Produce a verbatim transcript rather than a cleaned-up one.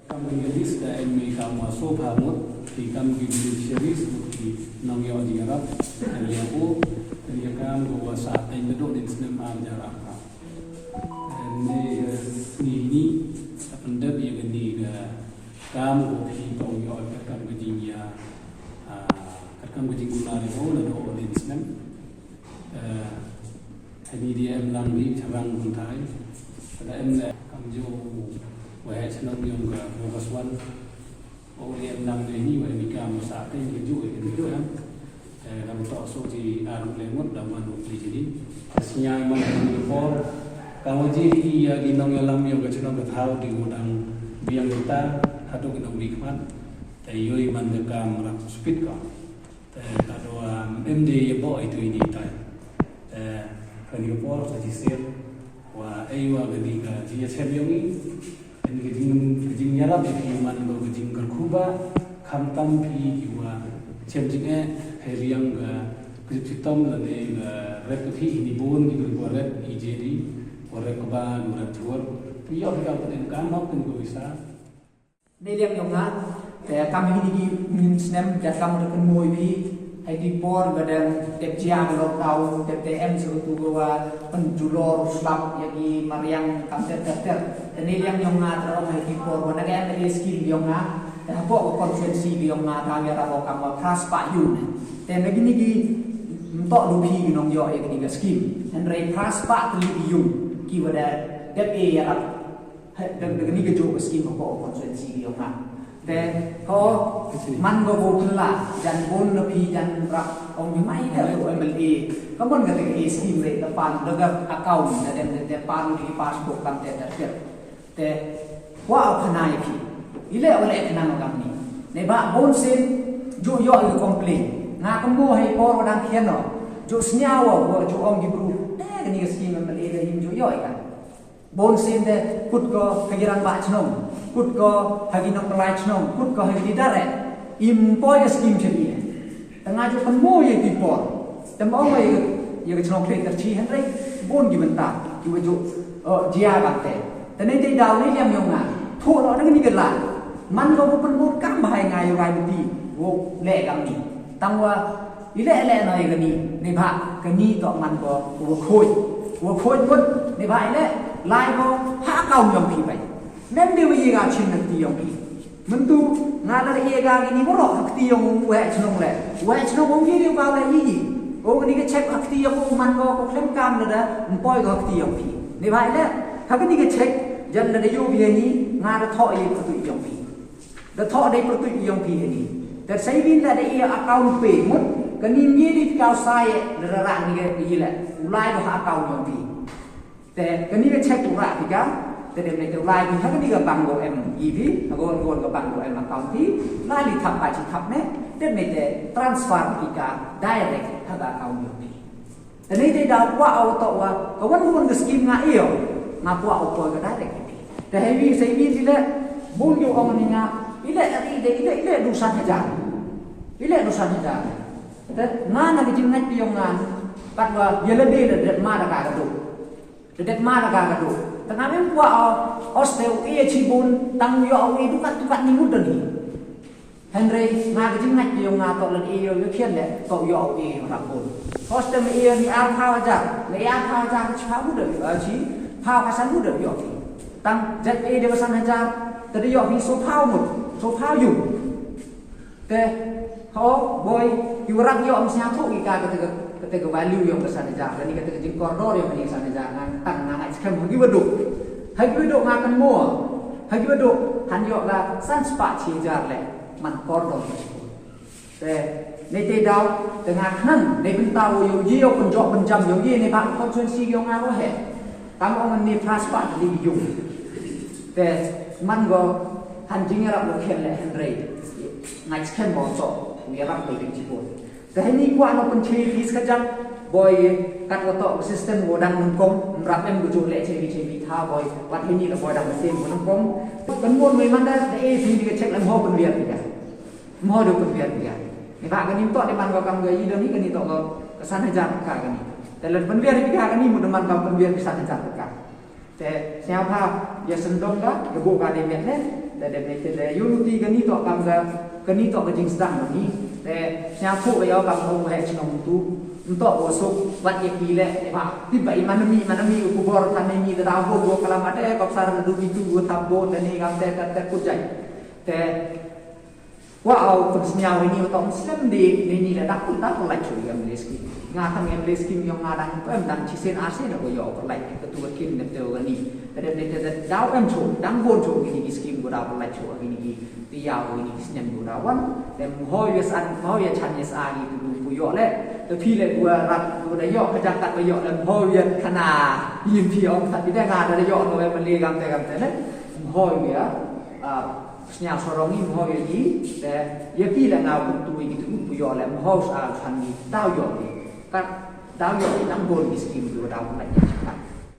Kam ki list da em i kam wa sopha mut, ki kam ki beneficiaries mut ki nongyoh jingyarap, da liang u, da liang kam ko wa sa teng da dok din snem ar jar ar. Ni, ni, ni, da pyndep ya ni da kam ko phi tong yoh ka kam ka jingya, ah, ka kam ka jingkuna ko na dok din snem. Eh, hani di em lang di charang buntai. Kada em le kam jo wa he chnong yong ka Bogaswan. O di em lang di ni wa ni kam sa te ni jo ni jo em. Eh, kam to so di aru le ngot da man ni ji ni. Snya man ni por. Kam ji di ya di nong ya lam yong ka chnong ka thau di ngodang biang ta hadu ki nong di khmat. Te yoi man ka kam rak speed ka. Te ka dua em de ye bo itu ini tai. Te kani ka por ka jisir wa ei wa kani ka jingchem yong i. Kani ka jing, ka jingyarap ya phi man ko ka jingkyrkhu ba, khamtam phi ki wa chem jingeh, hei liang ka kjut chitom la ne ka rep ka phi ini bun ki wa rep i je di, wa rep ka ba, wa rep chuar. Phi yoh phi ka pun em kam hok kani ka visa. Nei liang yong nga, te kam hi ni ki min snem, jat kam da pynmoi phi, hei ki por ka dang tep jia ka lockdown, tep te em sa tu ka wa pynjulor slap ya ki mariang kam ter ter ter. Te nei liang yong nga te ong hei ki por wa na ka M L A scheme yong nga, te hapoh ka constituency yong nga, ka ya rabo kam wa phra spah yung ne. Te na ki ni ki mtok du phi ki nongyoh ya ki ni ka scheme. Hynrei phra spah tylli ki yung ki wa da dep e yarap. He, da, da ni ka jooh ka scheme ko constituency yong nga. Te, ko, man ko bo phylla, jan bun na phi, jan rak, ong ni mai da ko M L A. Ka mon ka te ka scheme re, da pan, da ka account, da dem, da, da pan di passbook kam te, da te. Te, wa o khana ya phi. Ile o le khana no kam ni. Ne ba bun sin, jooh yoh i complain. Nga kam bo hei por wa dang khian no. Jooh snya wa, wa jooh ong ki bru. Te, ka ni ka scheme M L A da him jooh yoh i kan. Bun sin te kut ko ha ki rangbah chnong, kut ko ha ki nongpynlai chnong, kut ko ha ki leader eh. Im poi ka scheme chini eh. Tang nga jooh pynmoi ya ki por. Te mo ong ya, ya ka chnong Khliehtyrchi hynrei bun ki bynta ki wa jooh, eh, jia bante. Te nei te daw nei liang yong nga. Thoh noh na kani ka la. Man ko wa pynbun kam bha ya nga yow rai bynti. Wow le kam ni. Tang wa Ile ile na ya kani, neibhah kani toh man ko, wa khooid. Wa khooid mut, neibhah ile, lai ko, ha account yong phi bai. Mem de wa ye ka chin na kti yong phi. Myntu, nga la ye ka kini waroh ha kti yong u waheh chnong le. Waheh chnong ong ye de ka le ye ye. O kani ka check ha kti yong u man ko, ko khlem kam lada, ym poi ko ha kti yong phi. Neibhah ile, ha kani ka check, jan lada yoh phi ya ni, nga da thoh ye pyrtuit yong phi. Da thoh dei pyrtuit yong phi hani. Te sa i bin da dei account pay mut, kani ym ye di kaw sa ye, da ra rah ni ka i le. U lai ko ha account yong phi. Te kani ka check u rah phi ka, te dem ne te u lai phi ha kani ka bank ko em i phi, ha ko ko ka bank ko em account phi, lai li thap ka chi thap ne, te ne te transfer phi ka direct ha ka account yong phi. Te nei te da kwah o toh wa, ka wan wan ka scheme nga io, nga kwah o poi ka direct. Te hei wi, sa i wi di le, bun yow ong ni nga, ile, ile, ile, ile du san hajar. Ile du san hajar. Te nga na ka jingngait yong nga, kat wa, ya le de le, de ma da ka ka du. De, de ma da ka ka du. Te nga mem kwah o, oste u e chi bun, tang yow u e du kat, du kat ni mut da ni. Hynrei nga ka jingngait yong nga toh lada e yow yow khian le, toh yow e yow rap bun. Hostel me e ni ar phaw hajar, me e ar phaw hajar chi phaw mut da yow, chi phaw ka san mut da yow. Tang jait e de ka san hajar, te da yow phi so phaw mut, so phaw yung. Te, ho, boi, ki wa rap yow ym sñiaw thoh ki ka, ka te ka, ka te ka value yong ka san hajar, kani ka te ka jingkordor yong kani ka san hajar, nga tang nga ngait skhem, ha ki wa duk. Ha ki wa duk nga kynmaw. Ha ki wa duk, han yoh la san spah chi hajar le, man kordor. Te, nei te daw, te nga khnang, nei bynta wow yow ye yow pynjop pynjam yow ye, neibhah constituency yong nga wa he. Kam ong ni phra spah tylli yung. Te, man ko, han jingïarap wow khian le hynrei. Ngait skhem mo toh, u yarap ko i pynchibun. Te heini kwah no pynche phi skajam, boi, kat wa toh system wa dang nyngkong, ym rap em ko jooh leh che phi che phi tha boi, wat heini la boi dang system wa nyngkong. Pynbun wei man da, da e phi di ka check lam ho pynwiar phi ka. Mo do pynwiar phi ka. Neibhah kani toh de man ko kam ko i do ni kani toh ko ka san hajar ka kani. Te la pynwiar phi ka kani mo de man ko pynwiar phi san hajar ka. Te sñiawbha, ya syndon ka, ya booh ka de miat ne. Te dep ni te le yoh luti kani toh kam ka, kani toh ka jingsdang kani. Te sñiawthooh ka yoh kam ka u heh chnong tu. Ntoh wa suk wat ya ki le, te ba, ti ba i manami, manami u kubor than ni te daw bo bo kalam ate, kop sar na du ki tu u thap bo, te ni kam te, te, te kut jai. Te, wa au pynsñiaw ini u tong slem di, ni ni le dak pun dak pun lai chu ya mle skim. Nga tang ya mle skim yong nga dang pem dang chisen arsen ko yoh pun lai ka tu kin ne te wa ni. Te dep ni te daw em chu, dang bon chu ini ki skim ko daw pun lai chu ini ki. Ti yaw ini ki snem du da wan. Te mhoi ya san, mhoi ya chan ya sa ini tu du pu yoh le. Te phi le du rat du da yoh ka jakat ba yoh le mhoi ya khana. Yin phi ong ta ti da nga da yoh no e mali gam te gam te le. Mhoi ya, ah, sñiaw sorong i mhoi ya di. Te ya phi le nga pun tu ini tu pu yoh le mhoi sa chan ni daw yoh ni. Ka daw yoh ni nang bon ki skim du da pu la ya chan.